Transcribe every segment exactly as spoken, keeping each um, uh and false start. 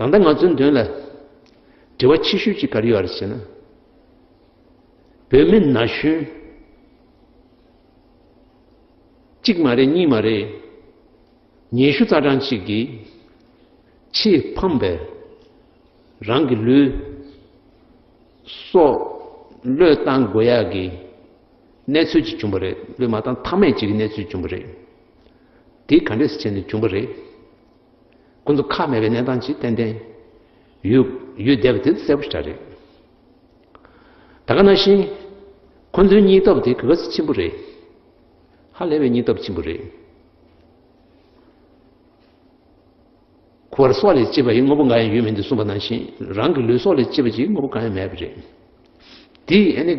ད་ལྟ་ང་ཚོའི་མདུན་ལ་དྲི་བ་ཆེ་ཤོས་ཅིག་ག་རེ་ཡོད་རེད་ཟེར་ན། བོད་མི་ན་གཞོན་གཅིག་མ་རེད་གཉིས་མ་རེད། ཉི་ཤུ་རྩ་གྲངས་གཅིག་གིས་ཆེས་ཕམ་པའི་རང་གི་ལུས་སྲོག་བློས་བཏང་དགོས་ཡག་གི་གནས་ཚུལ་ཅིག་བྱུང་བ་རེད། བློས་མ་བཏང་ཐབས་མེད་ཅིག་གི་གནས་ཚུལ་བྱུང་བ་རེད། དེ་ག་འདྲས་སེ་བྱས་ནས་བྱུང་བ་རེད། ཁོ་ཚོ་ཁག་མེད་པའི་གནས་སྟངས་ཅིག་ཏན་ཏན་ཡོད་ཡོད་བསྡད་པ་དེ་གསལ་པོ་ཞེ་དྲག་རེད། ད་ག་ནང་བཞིན་ཁོ་ཚོའི་སྙིང་སྟོབས་དེ་ག་ག་ཚོད་ཆེན་པོ་རེད། ཧ་ལས་པའི་སྙིང་སྟོབས་ཆེན་པོ་རེད། ཁོ་པར་སྲོག་ལས་གཅེས་པ་ཡི་དངོས་པོ་འགའ་ཡང་ཡོད་མིན་འདུག་གསུངས་པ་ནང་བཞིན། རང་གི་ལུས་སྲོག་ལས་གཅེས་པ་ཅིག་དངོས་པོ་གང་ཡང་མེད་པ་རེད། དེས་ཨ་ནི་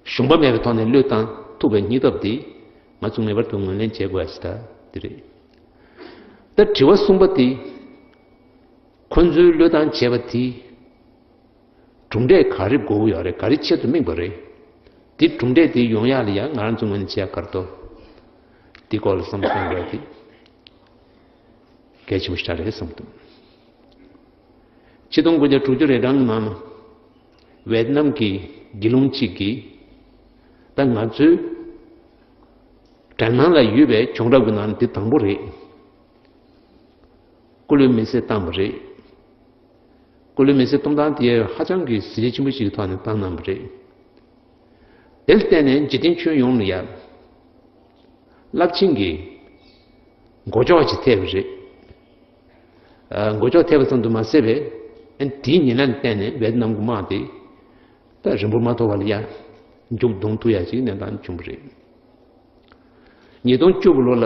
ཞུམ་པ་མེད་པའི་ཐོག་ནས་བློས་བཏང་ཐུབ་པའི་སྙིང་སྟོབས་དེ་ང་ཚོ་ངེས་པར་དུ་ངོས་ལེན་བྱེད་དགོས་ཡ་ཞིག་ད་དེ་རེད། ད་དྲི་བ་གསུམ་པ་དེ། ཁོ་ཚོའི་བློས་བཏང་བྱས་པ་དེ་གྲུབ་འབྲས་ག་རེ་དགོས་ཀྱི་ཡོད་རེད། ག་རེ་ཆེད་དུ་དམིགས་པ་རེད། དེ་གྲུབ་འབྲས་དེ་ཡོང་ཡག་ལ་ཡང་ང་རང་ཚོ་ངོས་ནས་བྱེད་ཡག་ག་རེ་འདུག་དེ་སྐོར་ལ་བསམ་བློ་གཏོང་དགོས་ཡ་དེ་གལ་ཆེན་པོ་ཞིག་རེད་བསམ་འདུག་ཆིག་སྟོང་དགུ་བརྒྱ་དྲུག་ཅུ་རེ་གྲངས་ནང་ཝེ་ཏི་ནམ་གྱི་དགེ་སློང་གཅིག་གིས་ད་ང་ཚོའི་དྲན་སྣང་ལ་ཡོད་པའི་བྱུང་རབས་ཀྱི་ནང་ནས་འདི་དང་པོ་རེད། སྐུ་ལུས་མེ་བསྲེགས་བཏང་བ་རེད། སྐུ་ལུས་མེ་བསྲེགས་གཏོང་སྟངས་དེ་ཧ་ཅང་གི་གཟི་བརྗིད་ཆེན་པོ་ཞིག་གི་ཐོག་ནས་བཏང་གནང་བ་རེད། དེར་བརྟེན་ནས་འཇིག་རྟེན་ཁྱོན་ཡོངས་ལ་ཡང་རླབས་ཆེན་གྱི་མགོ་ལྕོག་ཅིག་ཐེབས་པ་རེད། ཨ། མགོ་ལྕོག་ཐེབས་པ་ཙམ་དུ་མ་ཟད་པའི་ཨ་ནི་དེའི་ཉེ་ལམ་བརྟེན་ནས་ཝེ་ཏི་ནམ་གྱི་དམག་དེ་ད་རིང་པོ་མ་ཐོགས་པ་ལ་ཡང་མཇུག་བསྡོམས་ཐུབ་ཡ་ཅིག་གནས་སྟངས་བྱུང་བ་རེད། ཉིས་སྟོང་བཅུ་དགུ་ལོ་ལ་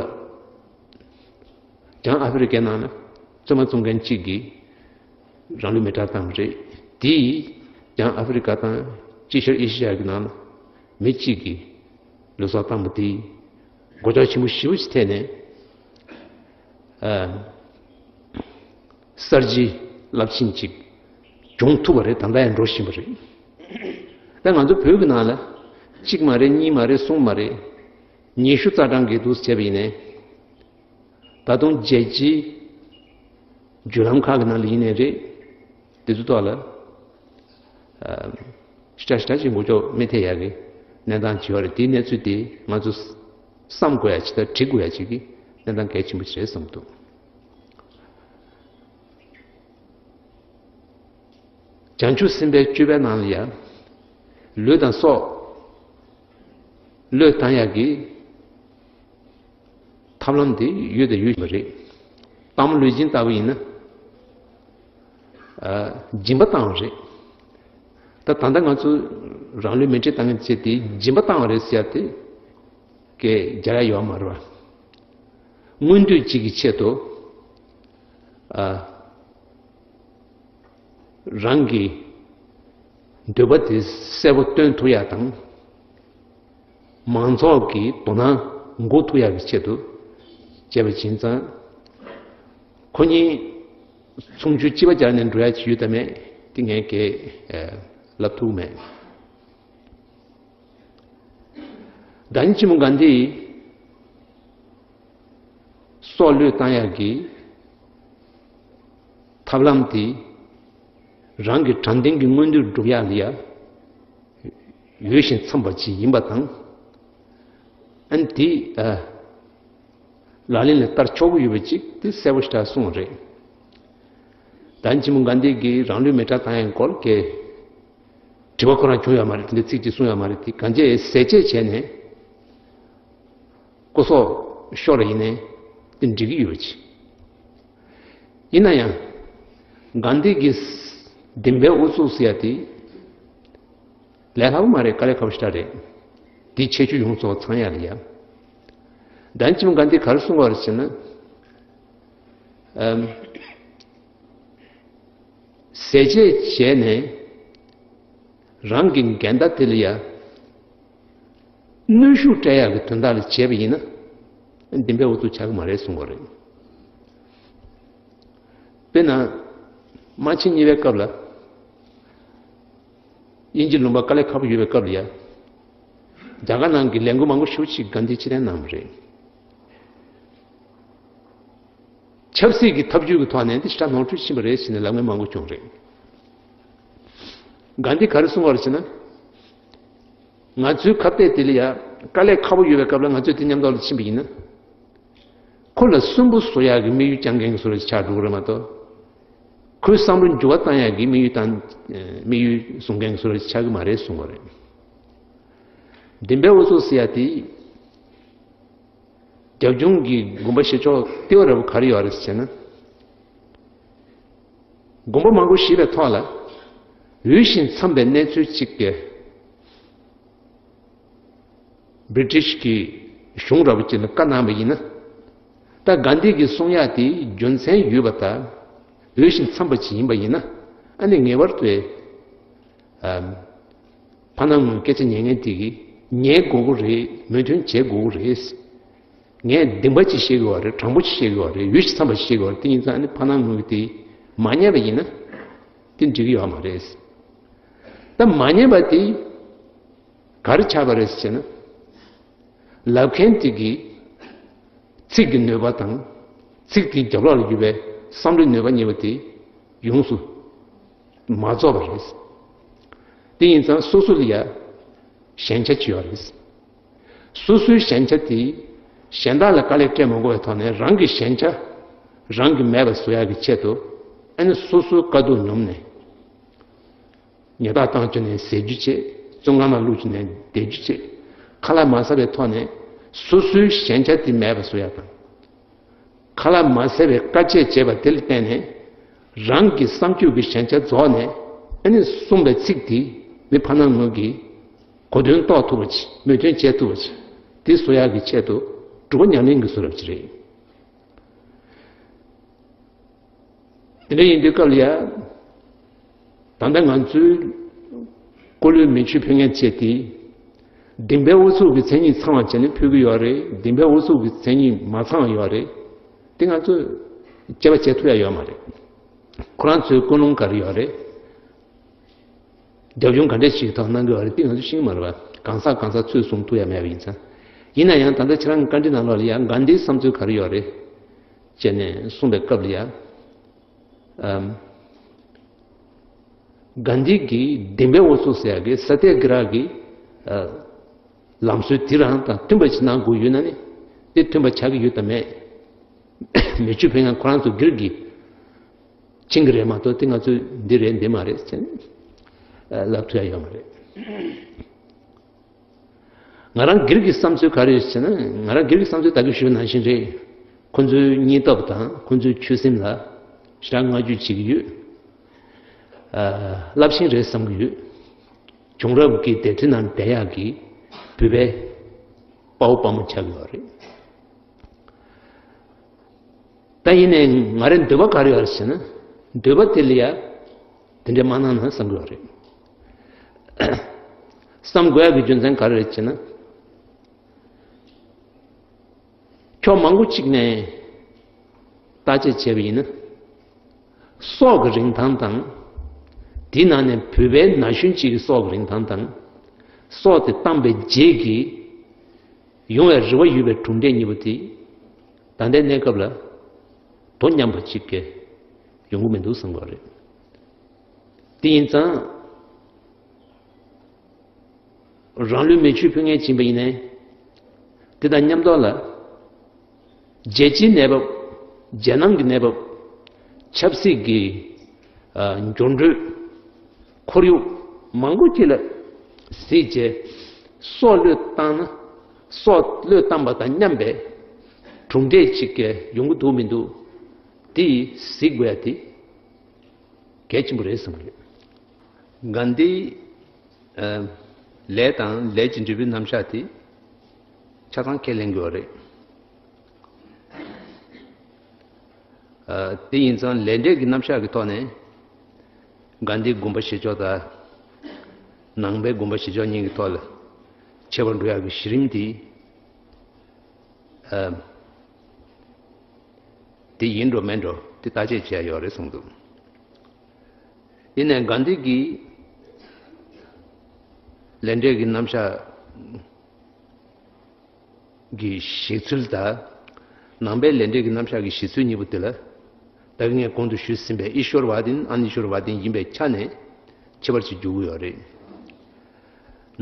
བྱང་ཨ་ཧྥེ་རི་ཀའི་ནང་ལ་བཙོན་མ་བཙོང་མཁན་གཅིག་གིས་རང་ལུས་མེ་སྲེག་བཏང་བ་རེད། དེས་བྱང་ཨ་ཧྥེ་རི་ཀ་དང་དཀྱིལ་ཤར་ཨེ་ཤི་ཡ་གི་ནང་ལ་མི་གཅིག་གིས་ལུས་སྲོག་བཏང་བ་དེས་མགོ་ལྕོག་ཆེན་པོ་ཞེ་པོ་ཞིག་ཐེབས་ནས། ཨ། གསར་བརྗེ་རླབས་ཆེན་ཅིག་བྱུང་ཐུབ་པ་རེད། ད་ལྟ་ཡང་འགྲོ་བཞིན་པ་རེད། ད་ང་ཚོ་བོད་ཀྱི་ནང་ལ་གཅིག་མ་རེད། གཉིས་མ་རེད། གསུམ་མ་རེད། ཉི་ཤུ་རྩ་གྲངས་ཀྱི་འདུག་བྱས་པ་ཡིན་ནའི། ད་དུང་རྒྱལ་སྤྱིའི་བརྒྱུད་ལམ་ཁག་གི་ནང་ལ་ཡིན་ནའི་རེད། དེ་ཚོའི་ཐོག་ལ། ཨ། ཤ་ཤ་ཅིག་མགོ་ལྕོག་མི་ཐེབས་ཡག་གི་གནས་སྟངས་ཅིག་ཡོད་རེད། དེའི་གནས་ཚུལ་དེ་ང་ཚོ་བསམ་དགོས་ཡ་ཅིག་དང་འགྲིག་དགོས་ཡ་ཅིག་གི་གནས་སྟངས་གལ་ཆེན་པོ་ཞིག་རེད་བསམ་འདུག་བྱང་ཆུབ་སེམས་དཔའི་སྤྱོད་པའི་ནང་ལ་ཡང་ལུས་དང་སྲོག་བློས་བཏང་ཡག་གི་ཐབས་ལམ་དེ་ཡོད་དང་ཡོད་བཞིན་པ་རེད། སྟག་མོ་ལུས་སྦྱིན་ལྟ་བུ་ཡིན་ན། ཨ། སྦྱིན་པ་བཏང་བ་རེད། ད་ད་ལྟ་ང་ཚོ་རང་ལུས་མེ་སྲེག་བཏང་མཁན་བྱས་ཏེ་སྦྱིན་པ་བཏང་བ་རེད་ཟེར་ཡ་དེ་སྐད་རྒྱག་ཡ་ཡོད་མ་རེད་པ། མངོན་འདོད་ཅིག་གི་ཆེད་དུ། ཨ། རང་གི་འདོད་པ་དེ་གསལ་པོ་སྟོན་ཐུབ་ཡ་དང་། མང་ཚོགས་ཀྱི་དོ་སྣང་འགུག་ཐུབ་ཡ་གི་ཆེད་དུ་བྱས་པ་ཡིན་ཙང་། ཁོ་གཉིས་མཚུངས་ཆོས་གཅིག་པ་སྦྱར་ནས་འགྲོ་ཡ་ཅིག་ཡོད་དམ་མེད་དེ་ངས་གས་ལབ་ཐུབ་མེད། ཟླ་ཉིན་ཆེན་མོ་གྷན་དྷིའི་སྲོག་བློས་བཏང་ཡག་གི་ཐབས་ལམ་དེ་རང་གི་དྲང་བདེན་གྱི་མངོན་འདོད་སྒྲུབ་ཡག་ལ་ཡ་ཡོད་བཞིན་འཚམས་པ་ཅིག་ཡིན་པ་དང་། ཨ་ནི་དེ་ཨ་ལག་ལེན་ལ་བསྟར་ཆོག་གི་ཡོད་པ་ཅིག་དེ་གསལ་པོ་ཞེ་དྲག་གསུངས་པ་རེད། ཟླ་ཉིན་ཆེན་མོ་གྷན་དྷི་གིས་རང་ལུས་མེ་སྲེག་བཏང་ཡག་སྐོར་གྱི་དྲི་བ་ཁོ་རང་བྱུང་ཡོད་མ་རེད། དེ་འདྲའི་ཚིག་ཅིག་གསུངས་ཡོད་མ་རེད། དེ་གང་ཅི་ཟས་བཅད་བྱས་ནས་སྐུ་སྲོག་ཤོར་བ་ཡིན་ནའི་དེ་འགྲིག་གི་ཡོད་པ་ཅིག་ཡིན་ན་ཡང་། གྷན་དྷི་གི་བདེན་པའི་ཨུ་ཚུགས་ཟེར་ཡ་དེ་ལས་སླ་པོ་མ་རེད། དཀའ་ལས་ཁག་པོ་ཞེ་དྲག་རེད། དེའི་ཁྱད་ཆོས་ཡོངས་རྫོགས་ཚང་ཡ་ལ་ཡ། ཟླ་ཉིན་ཆེན་མོ་གྷན་དྷི་ག་རེ་གསུངས་པ་རེད་ཟེར་ན། ཨམ། ཟས་བཅད་བྱས་ནས་རང་གི་འགལ་ཟླ་དེ་ལ་ཡ་གནོན་ཤུགས་སྤྲད་ཡག་གི་དོན་དག་ལ་བྱས་པ་ཡིན་ན་བདེན་པའི་ཨུ་ཚུགས་ཆགས་ཀྱི་མ་རེད་གསུངས་པ་རེད། དཔེར་ན། དམག་ཆེན་གཉིས་པའི་སྐབས་ལ། དབྱིན་ཇི་ལུང་པ་དཀའ་ལས་ཁག་པོ་ཡོད་པའི་སྐབས་ལ་ཡ། རྒྱ་གར་ནང་གི་ལས་འགུལ་མང་པོ་ཞེ་པོ་ཅིག་གྷན་དྷི་ཕྱིར་འཐེན་གནང་བ་རེད། ཆབ་སྲིད་ཀྱི་ཐབས་ཇུས་ཀྱི་ཐོག་ནས་འདི་ཞེ་དྲག་ནོར་འཁྲུལ་ཕྱིན་པ་རེད་ཟེར་ནས་ལབ་མཁན་མང་པོ་བྱུང་རེད། གྷན་དྷི་ག་རེ་གསུངས་པ་རེད་ཟེར་ན། ང་ཚོའི་ཁ་གཏད་དེ་ལ་ཡ་དཀའ་ལས་ཁག་པོ་ཡོད་པའི་སྐབས་ལ་ང་ཚོས་དེ་མཉམ་དུ་ལ་ཕྱིན་པ་ཡིན་ན། ཁོ་ལ་སུན་པོ་བཟོ་ཡག་གི་དམིགས་ཡུལ་བཅངས་མཁན་གྱི་བཟོ་འདྲ་ཆགས་འགྲོ་གི་རེད་མ་གཏོགས། ཁོའི་བསམ་བློ་འགྱུར་བ་བཏང་ཡག་གི་དམིགས་ཡུལ་དང་དམིགས་ཡུལ་བཟུང་མཁན་གྱི་བཟོ་འདྲ་ཆགས་ཀྱི་མ་རེད་གསུངས་པ་རེད། བདེན་པའི་འུ་ཚུགས་ཟེར་ཡ་དེ། རྒྱབ་ལྗོངས་ཀྱི་དགོངས་པ་བཞེས་ཕྱོགས་ལྟེ་བ་ར་བ་ག་རེ་ཡོད་རེད་ཟེར་ན། དགོངས་པ་མང་པོ་བཞེས་པའི་ཐོག་ལ། འོས་ཤིང་འཚམས་པའི་གནས་ཚུལ་གཅིག་གི། བྷི་རི་ཊིཤ་གི་གཞུང་ར་བ་ཅིག་ལ་བཀའ་གནང་བ་ཡིན་ན། ད་གྷན་དྷི་གིས་གསུང་ཡག་དེ་རྒྱུ་མཚན་ཡོད་པ་དང་། འོས་ཤིང་འཚམས་པ་ཅིག་ཡིན་པ་ཡིན་ན། ཨ་ནི་ངེས་པར་དུ། ཨམ། ཕ་ནང་ངོས་སྐད་ཆ་ཉན་མཁན་དེ་གིས་ཉན་དགོས་ཀྱི་རེད། མོས་མཐུན་བྱེད་དགོས་ཀྱི་རེད། ངས་བདེན་པ་ཅིག་བཤད་ཀྱི་ཡོད་རེད། དྲང་པོ་ཅིག་བཤད་ཀྱི་ཡོད་རེད། འོས་ཤིང་འཚམས་པ་ཅིག་བཤད་ཀྱི་ཡོད་རེད། དེ་ཡིན་ཙང་ཨ་ནི་ཕ་ནང་ངོས་ཀྱིས་དེ་མ་ཉན་པ་ཡིན་ན། དེ་འགྲིག་གི་ཡོད་མ་རེད། ད་མ་ཉན་པ་དེ་ག་རེ་ཆགས་པ་རེད་ཟེར་ན། ལབ་མཁན་དེ་གིས་ཚིག་གི་ནུས་པ་དང་། ཚིག་དེའི་རྒྱབ་ལོགས་ལ་ཡོད་པའི་བསམ་བློའི་ནུས་པ་གཉིས་པོ་དེ་ཡོངས་སུ་མ་རྫོགས་པ་རེད། དེ་ཡིན་ཙང་སོ་སོ་ལ་ཡ་ཞན་ཆ་ཅིག་ཡོད་རེད། སོ་སོའི་ཞན་ཆ་དེ་གཞན་དག་ལ་དཀའ་ལས་སྤྲད་མ་དགོས་པའི་ཐོག་ནས་རང་གི་ཞན་ཆ། རང་གི་མེད་པ་བཟོ་ཡག་གི་ཆེད་དུ། ཨ་ནི་སོ་སོའི་དཀའ་སྡུག་མྱོང་ནས། ཉེས་རྡུང་བཏང་བཅུག་ནས་ཟས་རྒྱུ་བྱེད། བཙོན་ཁང་ནང་བླུགས་བཅུག་ནས་བསྡད་རྒྱུ་བྱེད། ཁ་ལག་མ་ཟ་བའི་ཐོག་ནས་སོ་སོའི་ཞན་ཆ་དེ་མེད་པ་བཟོ་ཡག་དང་། ཁ་ལག་མ་ཟ་བའི་དཀའ་སྤྱད་བྱས་པ་དེ་ལ་བརྟེན་ནས་རང་གི་བསམ་སྤྱོད་ཀྱི་ཞན་ཆ་རྫོགས་ནས། ཨ་ནི་གསུངས་པའི་ཚིག་དེ་ནི་ཕ་ནང་ངོས་ཀྱིས་གོ་དོན་རྟོགས་ཐུབ་པ་ཅིག་མོས་མཐུན་བྱེད་ཐུབ་པ་ཅིག་དེ་བཟོ་ཡག་གི་ཆེད་དུ་སྒྲུབ་པ་ཉམས་ལེན་གྱི་བཟོ་འདྲ་ཅིག་རེད། དེ་འདྲ་ཡིན་དུས་སྐབས་ལ་ཡ། ད་ལྟ་ང་ཚོའི་སྐུ་ལུས་མེ་མཆོད་ཕུལ་མཁན་བཅས་དེ། བདེན་པའི་ཨུ་ཚུགས་ཀྱི་མཚན་ཉིད་ཚང་བ་བྱས་ནས་ཕུལ་གྱི་ཡོད་རེད། བདེན་པའི་ཨུ་ཚུགས་ཀྱི་མཚན་ཉིད་མ་ཚང་བ་ཡོད་རེད། དེ་ང་ཚོས་དཔྱད་པ་བྱེད་ཐུབ་ཡ་ཡོད་མ་རེད། ཁོ་རང་ཚོའི་ཀུན་སློང་ག་རེ་ཡོད་རེད། རྒྱབ་ལྗོངས་ག་འདྲས་ཞིག་ཐོག་གནང་གི་ཡོད་རེད། དེ་ང་ཚོས་ཤེས་ཀྱི་མ་རེད་པ། གང་ཟག་གང་ཟག་ཚོས་གསུང་ཐུབ་ཡ་མེད་པ་ཡིན་ཙང་། ཡིན་ན་ཡང་ད་ལྟ་ཁྱེད་རང་གི་བཀའ་འདྲི་ནང་ལོགས་ལ་ཡང་གྷན་དྷིའི་བསམ་ཚུལ་ག་རེ་ཡོད་རེད། བྱས་ནས་གསུངས་པའི་སྐབས་ལ་ཡང་། ཨམ། གྷན་དྷི་གིས་བདེན་པའི་ཨུ་ཚུགས་ཟེར་ཡག་གི་ས་ཏྱ་གི་ར་གི། ཨ། ལམ་སྲོལ་དེ་རང་དང་མཐུན་པ་ཞིག་གནང་དགོས་ཡོད་ན་ནི། དེ་མཐུན་པ་ཆགས་ཀྱི་ཡོད་དམ་མེད། མེ་མཆོད་ཕུལ་མཁན་ཁོ་རང་ཚོ་སྒེར་གྱི་ཕྱིན་གྱི་རེད་མ་གཏོགས་དེ་ང་ཚོའི་འདི་རེད་འདི་མ་རེད་ཟེར་ནས་ལབ་ཐུབ་ཡ་ཡོད་མ་རེད། ང་རང་སྒེར་གྱི་བསམ་ཚུལ་ག་རེ་ཡོད་ཟེར་ན། ང་རང་སྒེར་གྱི་བསམ་ཚུལ་ད་གིན་ཞུས་པ་ནང་བཞིན་རེད། ཁོ་ཚོའི་སྙིང་སྟོབས་དང་ཁོ་ཚོའི་ཆོད་སེམས་ལ་ཞེ་དྲག་བསྔགས་བརྗོད་བྱེད་ཀྱི་ཡོད། ཨ། རླབས་ཆེན་རེད་བསམ་གྱི་ཡོད། བྱུང་རབས་ཀྱི་སྡེ་ཁྲི་ནང་བསྡད་ཡག་གི་བོད་པའི་དཔའ་བོ་དཔའ་མོ་ཆགས་ཀྱི་ཡོད་རེད། ད་ཡིན་ནའི་ང་རའི་འདོད་པ་ག་རེ་ཡོད་རེད་ཟེར་ན། འདོད་པ་དེ་ལ་ཡ་དེ་འདྲས་མ་གནང་ན་བསམ་གྱི་ཡོད་རེད། བསམ་དགོས་ཡག་གི་རྒྱུ་མཚན་ག་རེ་རེད་ཟེར་ན། ཕྱོགས་མང་པོ་གཅིག་ནས་བརྟག་དཔྱད་བྱས་པ་ཡིན་ན། སྲོག་གི་རིན་ཐང་དང་། དེའི་ནང་ནས་བོད་པའི་ན་གཞོན་གཅིག་གི་སྲོག་གི་རིན་ཐང་དང་། སྲོག་དེ་བཏང་པའི་རྗེས་ཀྱི་ཡོང་བའི་རེ་བ་ཡོད་པའི་གྲུབ་འབྲས་གཉིས་པོ་དེ། ད་ལྟའི་གནས་སྐབས་ལ་དོ་མཉམ་པ་གཅིག་གི་ཡོང་གི་མི་འདུག་བསམ་གྱི་རེད། དེ་ཡིན་ཙང་། རང་ལུས་མེ་མཆོད་ཕུལ་མཁན་ཡིན་པ་ཡིན་ནའི། དེ་དང་མཉམ་དུ་ལ། རྒྱལ་སྤྱིའི་གནས་བབ། རྒྱལ་ནང་གི་གནས་བབ། ཆབ་སྲིད་ཀྱི། ཨ། འགྱུར་འགྲོས། ཁོར་ཡུག་མང་པོ་ཅིག་ལ་གཟིགས་བྱས། སྲོག་བློས་བཏང་ན། སྲོག་བློས་བཏང་པ་དང་མཉམ་པའི་གྲུབ་འབྲས་ཅིག་གི་ཡོང་གི་འདུག་མི་འདུག་དེ་གཟིགས་དགོས་ཡ་དེ་གལ་ཆེན་པོ་རེད་བསམ་གྱི་ཡོད། གྷན་དྷིའི། ཨ། ལས་དང་ལས་ཀྱི་འབྲས་བུའི་རྣམ་གཞག་དེ་ཆ་ཚང་ཁས་ལེན་དགོས་པ་རེད། ཨ། དེ་ཡིན་ཙང་ལས་འབྲས་ཀྱི་རྣམ་གཞག་གི་ཐོག་ནས་གྷན་དྷིའི་དགོངས་པ་བཞེས་ཕྱོགས་དང་། ནང་པའི་དགོངས་པ་བཞེས་ཕྱོགས་གཉིས་ཀྱི་ཐོག་ལ་ཁྱད་པར་འགྲོ་ཡག་གི་གཞི་རིམ་དེ། ཨ། དེ་ཡིན་འགྲོ་མིན་འགྲོ་དེ་བརྟག་དཔྱད་བྱས་ཡོད་རེད་གསུངས་འདུག་ཡིན་ནའི་གྷན་དྷི་གིས་ལས་འབྲས་ཀྱི་རྣམ་གཞག་གི་བཞེད་ཚུལ་དང་། ནང་པའི་ལས་འབྲས་ཀྱི་རྣམ་གཞག་གི་བཞེད་ཚུལ་གཉིས་པོ་དེ་ལ་ ད་གིན་ངས་གོང་དུ་ཞུས་ཟིན་པའི་ཨི་ཤོར་ཝ་དིན་ཨ་ནི་ཤོར་ཝ་དིན་ཡིན་པའི་ཆ་ནས་ཁྱད་པར་ཅིག་འཇུག་གི་ཡོད་རེད།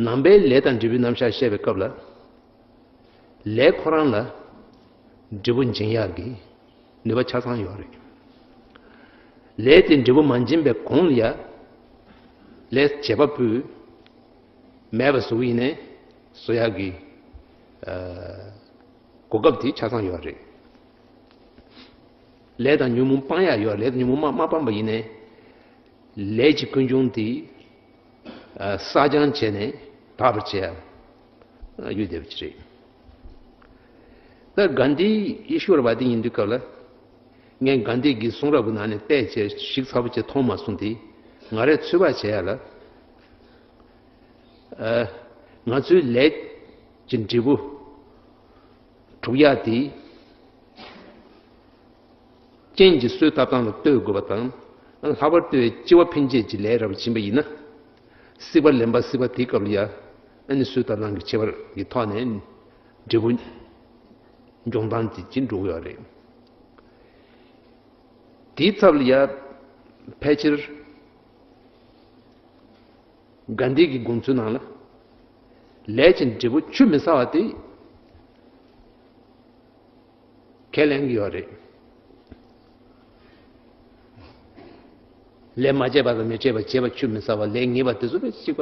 ནང་པའི་ལས་དང་འབྲས་བུའི་རྣམ་གཞག་བཤད་པའི་སྐབས་ལ། ལས་ཁོ་རང་ལ་འབྲས་བུ་འབྱིན་ཡག་གི་ནུས་པ་ཆ་ཚང་ཡོད་རེད། ལས་དེ་འབྲས་བུ་མ་འབྱིན་པའི་གོང་ལ་ཡ། ལས་བྱེད་པ་པོས་མེད་པ་བཟོ་གི་ཡིན་ནའི་བཟོ་ཡག་གི་ཨ་གོ་སྐབས་དེ་ཆ་ཚང་ཡོད་རེད། ལས་དང་ཉོན་མོངས་སྤང་ཡག་ཡོད་རེད། ལས་དང་ཉོན་མོངས་མ་མ་སྤངས་པ་ཡིན་ནའི། ལས་ཀྱི་ཀུན་འབྱུང་དེ་ཨ་བསགས་སྦྱང་བྱས་ནས་དག་པར་བྱེད་ཡ་ཡོད་བསྡད་པ་ཅིག་རེད། ད་གྷན་དྷི་ཨི་ཤོར་བ་དི་ཡིན་དུས་སྐབས་ལ། ངས་གྷན་དྷི་གི་གསུང་རབ་ཀྱི་ནང་ནས་བལྟས་བྱས་ཞིབ་ཚགས་པོ་བྱས་མཐོང་མ་སོང་སྟེ། ང་རས་ཚོད་དཔག་བྱས་ཡ་ལ། ཨ་ང་ཚོའི་ལས་ཀྱི་འབྲས་བུ་སྒྲུབ་ཡ་དེ། རྐྱེན་གྱིས་གསོས་བཏབ་སྟངས་ལ་ལྟོས་དགོས་པ་དང་། ལྷག་པར་དུ་ལྕི་བ་འཕེན་བྱེད་ཀྱི་ལས་རབ་སྦྱིན་པ་ཡིན་ན། སྲེག་པ་ལེན་པ་སྲེག་པ་དེའི་སྐབས་ལ་ཡ། ཨ་ནི་གསོས་བཏབ་སྟངས་ཀྱི་ཁྱད་པར་གྱི་ཐོག་ནས་འབྲས་བུ་འབྱུང་སྟངས་དེ་ཅིག་འགྲོ་གི་ཡོད་རེད། དེའི་ཚབ་ལ་ཡ་ཕལ་ཆེར། གྷན་དྷི་གི་དགོངས་ཚུལ་ནང་ལ། ལས་ཀྱི་འབྲས་བུ་ཆུད་མི་ཟ་བ་དེ་ཁས་ལེན་གྱི་ཡོད་རེད། ལས་མ་བྱས་པ་དང་མི་བྱེད་པ། བྱས་པ་ཆུད་མི་ཟ་བ། ལས་ངེས་པ་དེ་ཚོ་ལ་གཅིག་པ་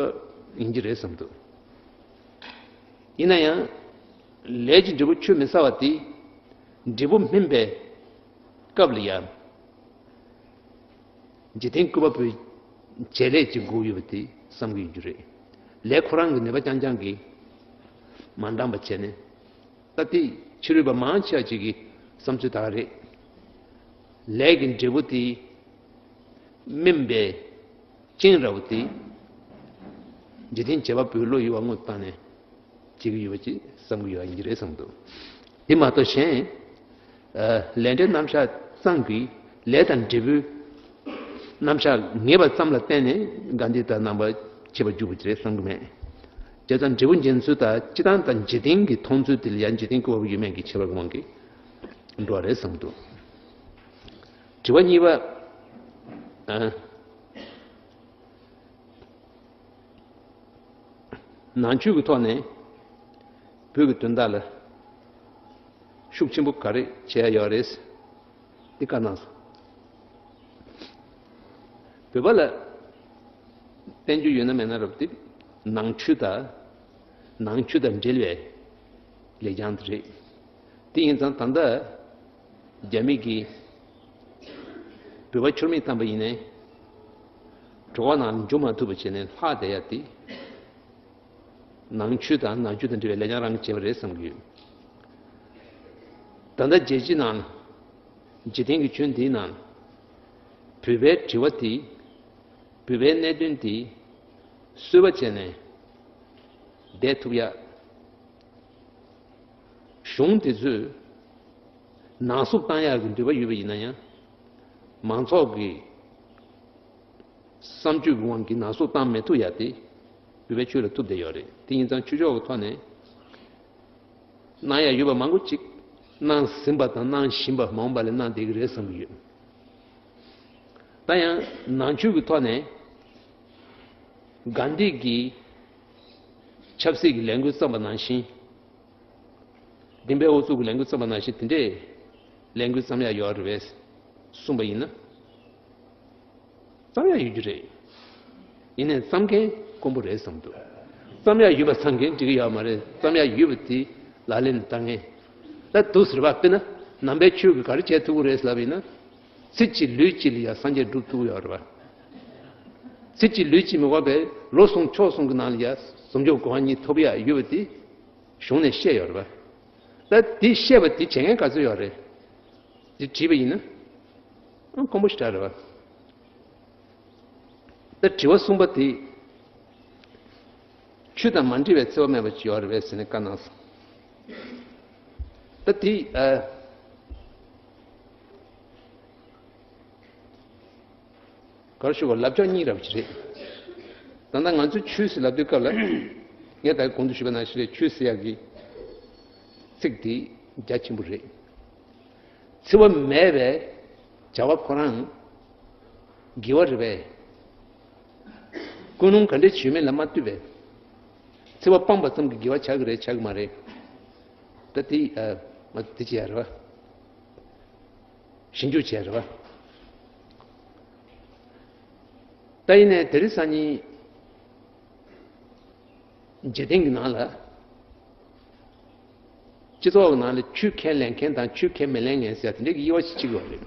ཡིན་གྱི་རེད་བསམ་འདུག་ཡིན་ན་ཡང་། ལས་ཀྱི་འབྲས་བུ་ཆུད་མི་ཟ་བ་དེ་འབྲས་བུ་སྨིན་པའི་སྐབས་ལ་ཡང་། འཇིག་རྟེན་བཀོད་པ་པོའི་བྱེད་ལས་ཀྱི་སྒོ་ཡོད་པ་དེ་བསམ་གྱི་ཡོད་རྒྱུ་རེད། ལས་ཁོ་རང་གི་ནུས་པ་རྐྱང་རྐྱང་གིས་མ་འདང་བ་བྱས་ནས། ད་ལྟའི་ཕྱི་རོལ་པ་མང་ཆེ་བ་ཅིག་གི་བསམ་ཚུལ་ད་ག་རེད། ལས་ཀྱི་འབྲས་བུ་དེ་སྨིན་པའི་རྐྱེན་ར་བ་དེ་འཇིག་རྟེན་བྱེད་པ་པོའི་བློ་ཡུལ་བ་དངོས་བཏང་ནས་བྱེད་ཀྱི་ཡོད་པ་ཅིག་བསམ་གྱི་ཡོད་པ་ཡིན་གྱི་རེད་བསམ་འདུག་དེ་མ་གཏོགས་གཞན། ལས་འབྲས་རྣམ་གཞག་ཙམ་གྱིས་ལས་དང་འབྲས་བུའི་རྣམ་གཞག་ངེས་པ་ཙམ་ལ་བརྟེན་ནས་གྷན་དྷི་དང་རྣམ་པ་ཁྱད་པར་འཇུག་པ་ཅིག་རེད་བསམ་གྱི་མེད། བྱས་ཙང་འབྲས་བུ་འབྱིན་ཚུལ་དང་སྤྱི་བཏང་དང་འཇིག་རྟེན་གྱི་མཐོང་ཚུལ་དེ་ལ་ཡང་འཇིག་རྟེན་བཀོད་པ་པོ་ཡོད་མེད་ཀྱི་ཁྱད་པར་གྱི་དབང་གིས་འགྲོ་བ་རེད་བསམ་འདུག་དྲི་བ་གཉིས་པ། ཨ། ནང་ཆོས་ཀྱི་ཐོག་ནས་བོད་ཀྱི་དོན་དག་ལ་ཤུགས་ཆེན་པོ་ག་རེ་བྱས་ཡོད་རེད། འདི་བཀའ་གནང་སོང་། བོད་པ་ལ་བསྟན་རྒྱུ་ཡོད་ན་མེད་ན་རབ་དེ་ནང་ཆོས་དང་། ནང་ཆོས་དང་འབྲེལ་བའི་ལེགས་བྱང་དེ་རེད། དེ་ཡིན་ཙང་ད་ལྟ་རྒྱ་མི་གིས་བོད་པ་ཁྱུར་མིད་བཏང་པ་ཡིན་ནའི། གྲོ་བ་ནང་ལ་འཇུ་མ་ཐུབ་པ་བྱས་ནས་ལྷག་བསྡད་ཡ་དེ། ནང་ཆོས་དང་ནང་ཆོས་དང་འབྲེལ་བའི་ལས་ཀྱང་རང་གིས་བྱས་པ་རེད་བསམ་གྱི་ཡོད། ད་ལྟ་རྒྱལ་སྤྱི་ནང་། འཇིག་རྟེན་གྱི་ཆོས་འདིའི་ནང་། བོད་པའི་དྲི་བ་དེ། བོད་པའི་གནད་དོན་དེ། གསོལ་བ་བྱས་ནས་བསྡད་ཐུབ་ཡ། གཞུང་དེ་ཚོས་ནང་སུབ་བཏང་ཡག་གི་འདོད་པ་ཡོད་པ་ཡིན་ན་ཡང་། མང་ཚོགས་ཀྱི་བསམ་སྤྱོད་ཀྱི་དབང་གིས་ནང་སུབ་བཏང་མི་ཐུབ་ཡ་དེ་བོད་པའི་ཆོས་ལ་ཐུབ་བསྡད་ཡོད་རེད། དེ་ཡིན་ཙང་ཆོས་ཕྱོགས་ཀྱི་ཐོག་ནས་གནང་ཡ་ཡོད་པ་མང་པོ་ཅིག་གནང་ཟིན་པ་དང་གནང་བཞིན་པ། མ་འོངས་པ་ལ་གནང་བསྡད་ཀྱི་རེད་བསམ་གྱི་ཡོད། ད་ཡང་ནང་ཆོས་ཀྱི་ཐོག་ནས་གྷན་དྷི་གིས་ཆབ་སྲིད་ཀྱི་ལས་འགུལ་བརྩམས་པ་ནང་བཞིན། བདེན་པའི་ཨུ་ཚུགས་ཀྱི་ལས་འགུལ་བརྩམས་པ་ནང་བཞིན་དེ་འདྲའི་ལས་འགུལ་བརྩམས་ཡ་ཡོད་རེད་པས་གསུངས་པ་ཡིན་ན། བརྩམས་ཡ་ཡོད་རྒྱུ་རེད། ཡིན་ནའི་བརྩམས་མཁན་དཀོན་པོ་རེད་བསམ་འདུག་བརྩམས་ཡ་ཡོད་པ་བརྩམས་མཁན་འགྲིག་གི་ཡོད་མ་རེད། བརྩམས་ཡ་ཡོད་པ་དེ་ལག་ལེན་བསྟར་མཁན། ད་འདུག་ཟེར་བ། དཔེར་ན་ནང་པའི་ཆོས་ཀྱིས་ག་རེ་བྱེད་ཐུབ་ཀྱི་རེད་ལབ་ཡིན་ན། ཚེ་གཅིག་ལུས་གཅིག་ལ་ཡ་སངས་རྒྱས་སྒྲུབ་ཐུབ་ཀྱི་ཡོད་རེད་པ། ཚེ་གཅིག་ལུས་གཅིག་མི་དགོས་པའི་ལོ་གསུམ་ཕྱོགས་གསུམ་གྱི་ནང་ལ་ཡ་བཟང་སྤྱོད་གོ་འཕང་གཉིས་ཐོབ་ཡ་ཡོད་པ་དེ་གཞུང་ནས་བཤད་ཡོད་རེད་པ། ད་དེ་བཤད་པ་དེ་བྱེད་མཁན་ག་ཚོད་ཡོད་རེད། དེ་དྲིས་པ་ཡིན་ན། ཨང་། དཀོན་པོ་ཞེ་དྲག་རེད་པ། ད་དྲི་བ་གསུམ་པ་དེ། ཆོས་དང་མ་འདྲེས་པའི་འཚེ་བ་མེད་པ་ཅིག་ཡོད་རེད་པས་ཟེར་ནས་བཀའ་གནང་སོང་། ད་དེ་ཨ། ག་རེ་ཞུ་དགོས། ལབ་ཕྱོགས་གཉིས་རབ་ཅིག་རེད། ད་ལྟ་ང་ཚོས་ཆོས་ཟེར་ལབ་དུས་སྐབས་ལ། ངས་ད་གོང་དུ་ཞུས་པ་ནང་བཞིན་རེད། ཆོས་ཟེར་ཡག་གི་ཚིག་དེ་རྒྱ་ཆེན་པོ་རེད། འཚེ་བ་མེད་པའི་ བྱ་བ་ཁོ་རང་དགེ་བ་རེད་པས། ཀུན་སློང་ག་འདྲ་བྱུས་མེད་ལ་མ་ལྟོས་པས། འཚེ་བ་སྤངས་པ་ཙམ་གྱིས་དགེ་བ་ཆགས་ཀྱི་རེད་ཆགས་ཀྱི་མ་རེད། ད་དེ་ཨ་དེ་བྱས་རེད་པ། ཞིབ་འཇུག་བྱས་རེད་པ། ད་ཡིན་ནའི་དེ་རིང་སང་ཉིན་འཇིག་རྟེན་གྱི་ནང་ལ། སྤྱི་ཚོགས་ཀྱི་ནང་ལ་ཆོས་ཁས་ལེན་མཁན་དང་ཆོས་ཁས་མི་ལེན་མཁན་ཟེར་དེ་འདྲའི་དབྱེ་བ་ཞིག་ཕྱེ་གི་ཡོད་རེད།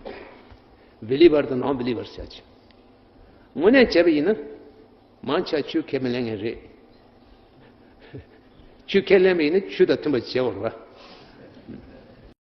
བི་ལི་བར་དང་ནོན་བི་ལི་བར་ཟེར་ཅིག་དངོས་གནས་བྱས་པ་ཡིན་ན། མང་ཆེ་ཆོས་ཁས་མི་ལེན་མཁན་རེད། ཆོས་ཁས་ལེན་པ་ཡིན་ན་ཆོས་དང་མཐུན་པ་བྱེད་དགོས་རེད་